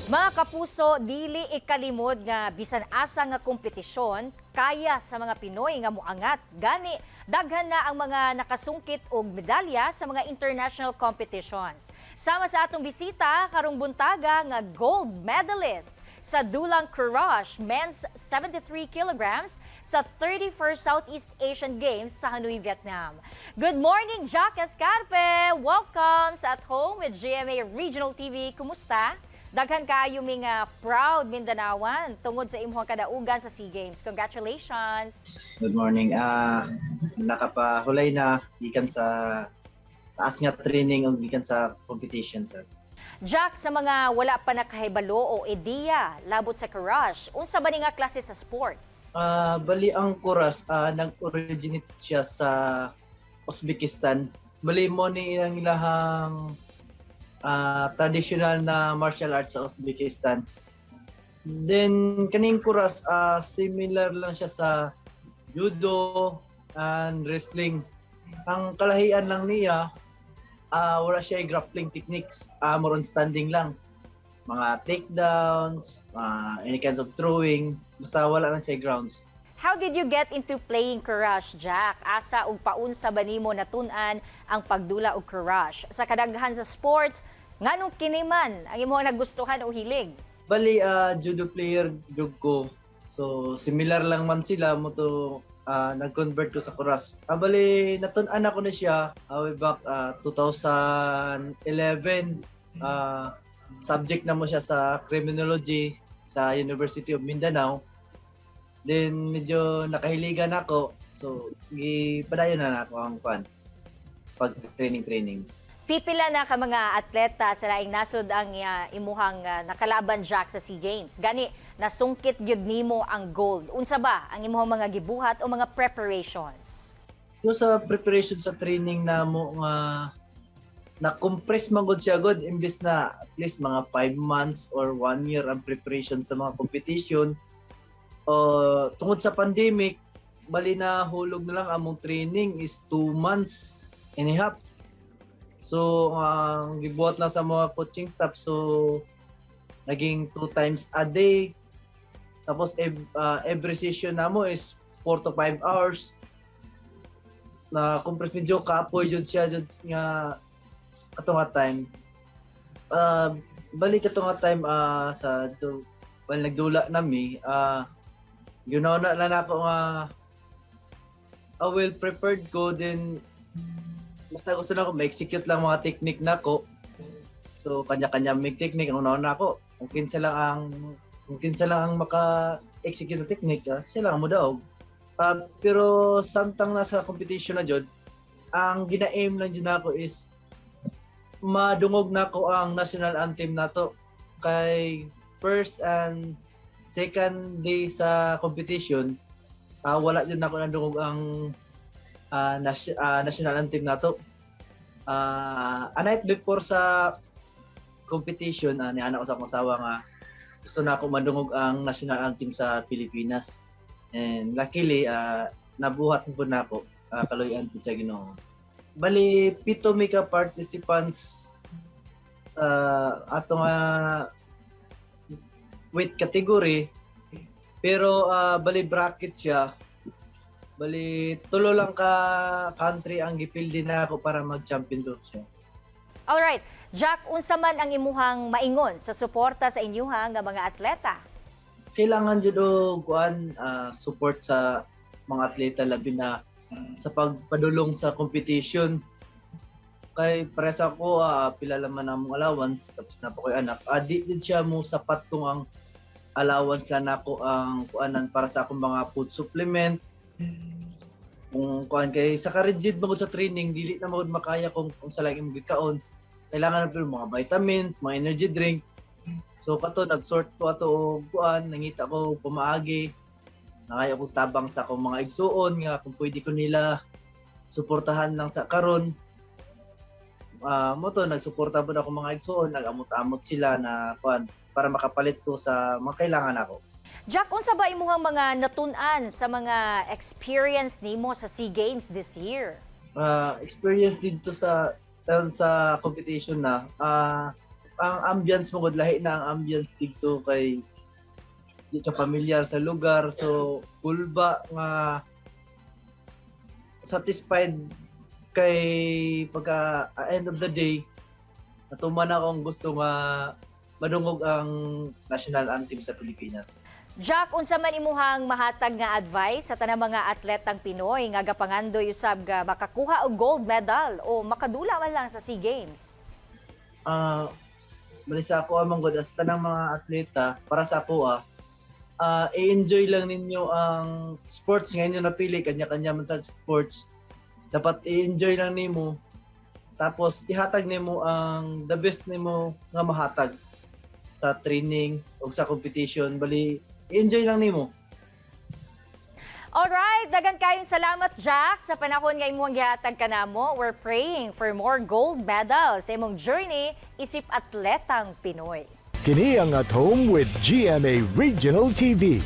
Mga kapuso, dili ikalimod nga bisan asa nga kompetisyon, kaya sa mga Pinoy nga muangat. Gani, daghan na ang mga nakasungkit og medalya sa mga international competitions. Sama sa atong bisita karong buntaga nga gold medalist sa dulang Kurash men's 73 kilograms sa 31st Southeast Asian Games sa Hanoi, Vietnam. Good morning, Jack Escarpe! Welcome sa At Home with GMA Regional TV. Kumusta? Daghan kaayo mi nga proud Mindanaoan tungod sa imong kadaugan sa SEA Games. Congratulations! Good morning. Nakapahulay na gikan sa taas nga training o gikan sa competition, sir. Jack, sa mga wala pa nakahibalo o ideya labot sa Kurash, unsa ba ni nga klase sa sports? Bali ang Kurash, nag-originate siya sa Uzbekistan. Bali mao ni ang ilahang traditional na martial arts sa Uzbekistan. Then kaning Kurash, similar lang siya sa judo and wrestling. Ang kalahian lang niya, wala siya grappling techniques, more on standing lang. Mga takedowns, any kinds of throwing, basta wala lang siya grounds. How did you get into playing Kurash, Jack? Asa ug paunsa ba nimo natun-an ang pagdula og Kurash? Sa kadaghan sa sports, nganong kini man ang imong nagustuhan o hilig? Bali, judo player jud ko. So, similar lang man sila mao to nag-convert ko sa Kurash. Bali, natun-an ako na siya way back 2011. Subject namo siya sa criminology sa University of Mindanao. Then medyo nakahiligan ako. So, gipadayon na nako ang kwan pag training training. Pipila na ka mga atleta sa laing nasod ang imuhang nakalaban, Jack, sa SEA Games. Gani nasungkit gyud nimo ang gold. Unsa ba ang imuhang mga gibuhat o mga preparations? Yung sa preparation sa training namo nga na-compress man gud siya gud, imbes na at least mga 5 months or 1 year ang preparation sa mga competition. Tungod sa pandemic, bali na hulog na lang among training is 2 months and a half. So ang gibuhat lang sa mga coaching staff, so naging two times a day. Tapos every session namo is 4 to 5 hours. Na compress, medyo kapoy jud siya jud nga ato nga time. Balik ato nga time sa do, well, nagdula nami, ginawa na nako nga well prepared ko, then basta gusto na ako ma-execute lang mga technique nako. So kanya-kanya may technique. Ang una nako, kung kinsa lang ang maka-execute sa technique, siya lang ang modaog. Pero samtang nasa competition na jud, ang gina-aim lang jud nako is madungog nako ang national anthem nato, kay first and second day sa competition, wala jud nako nadungog ang national anthem nato. A night before sa competition, niana ko sa akong asawa nga gusto na ako madungog ang national anthem sa Pilipinas. And luckily, nabuhat po nako, kaluy-an po sa Ginoo. Bali 7 mi ka participants sa ato nga weight category, pero bali bracket siya. Bali tulo lang ka country ang gipildi nako para mag-champion do siya. Alright, Jack, unsa man ang imuhang maingon sa suporta sa inyuha nga mga atleta? Kailangan jud og kuan, support sa mga atleta, labi na sa pagpadulong sa competition, kay pares ako, pila lang man among allowance, tapos naa pa ko'y anak. Di din siya mo sapat kung ang allowance lang nako ang kuanan para sa akong mga food supplement, kung kuan, kay sa ka-rigid man gud sa training, dili na magud makaya kung sa lang imong gikaon. Kailangan na pud mga vitamins, mga energy drink. So kato nag-sort ko ato og kuan, nangita ko pamaagi. Nangayo ko tabang sa akong mga igsuon nga kung pwede ko nila suportahan lang sa karon. Mao to nagsuporta pud ako mga igsuon, nag-amot-amot sila na kuan para makapalit ko sa mga kailangan nako. Jack, unsa ba imuhang mga natun-an sa mga experience nimo sa SEA Games this year? Experience dito sa competition na Ang ambience mo gud, lahi na ang ambience didto kay di ka pamilyar sa lugar, so kulba nga satisfied kay pagka end of the day natuman akong gusto nga madungog ang national anthem sa Pilipinas. Jack, unsa man imuhang mahatag nga advice sa tanang mga atletang Pinoy nga gapangandoy usab nga makakuha og gold medal o makadula man lang sa SEA Games? Ah, bali sa ako amang god, sa tanang mga atleta, para sa ako i-enjoy lang ninyo ang sports nga inyo napili. Kanya-kanya man tag sports. Dapat i-enjoy lang nimo, tapos ihatag nimo ang the best nimo nga mahatag sa training o sa competition. Bali i-enjoy lang nimo. Alright, daghan kayong salamat, Jack, sa panahon nga imong gihatag kanamo. We're praying for more gold medals sa imong journey isip atletang Pinoy. Kini ang At Home with GMA Regional TV.